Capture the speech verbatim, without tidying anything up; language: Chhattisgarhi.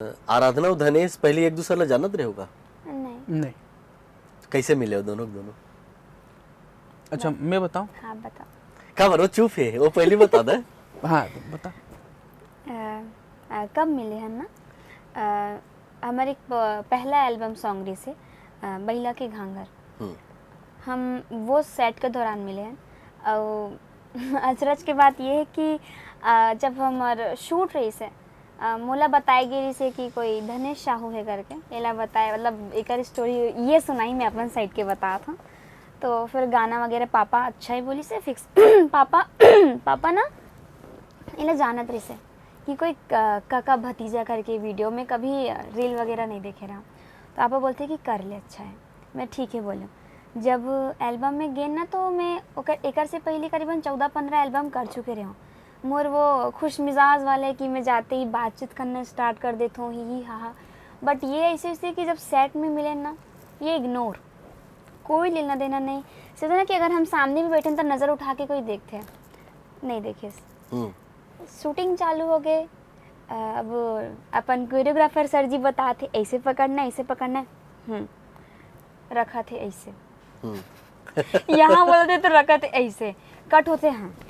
आराधना अउ धनेश पहली एक दूसर ला जानत रहे होगा? नहीं। नहीं। कैसे मिले हो दोनों के दोनों? अच्छा, मैं बताऊं? हाँ, बताओ। का बरो चुप है, वो पहली बता दे। हाँ, बता। अ, अ, कब मिले हम ना? अ, हमर एक प-, पहला एल्बम सॉन्ग रहिसे, अ, बइला के घांघर। हम्म। हम वो सेट के दौरान मिले हैं। और अचरज के बात ये है कि अ, जब हमर शूट रहिसे, अ, मोला बताए गे रहिसे कि कोई धनेश साहू है करके, एला बताए, मतलब एकर स्टोरी ये सुनाई, मैं अपन साइड के बतात हूँ। तो फिर गाना वगैरह पापा अच्छा ही बोलिसे फिक्स। पापा, पापा ना एला जानत रहिसे कि कोई क-, काका भतीजा करके वीडियो में कभी रील वगैरह नहीं देखे रहा। तो पापा बोलते कि कर ले, अच्छा है। मैं ठीक है बोलूँ। जब एल्बम में गेन ना, तो मैं ओकर, एकर से पहले करीबन चौदह पंद्रह एल्बम कर चुके रहे हूँ। मोर वो खुश मिजाज वाले कि मैं जाते ही बातचीत करना स्टार्ट कर देता हूँ, ही ही हा हा। बट ये ऐसे ऐसे कि जब सेट में मिले ना, ये इग्नोर, कोई लेना देना नहीं। सीधा ना कि अगर हम सामने भी बैठे हैं तो नज़र उठा के कोई देखते हैं, नहीं देखे। हम्म। शूटिंग चालू हो गए। अ, अब अपन कोरियोग्राफर सर जी बताथे, ऐसे पकड़ना, ऐसे पकड़ना है। हम्म, रखा थे ऐसे। हम्म। यहाँ बोलते तो रखा थे ऐसे, कट होते हैं।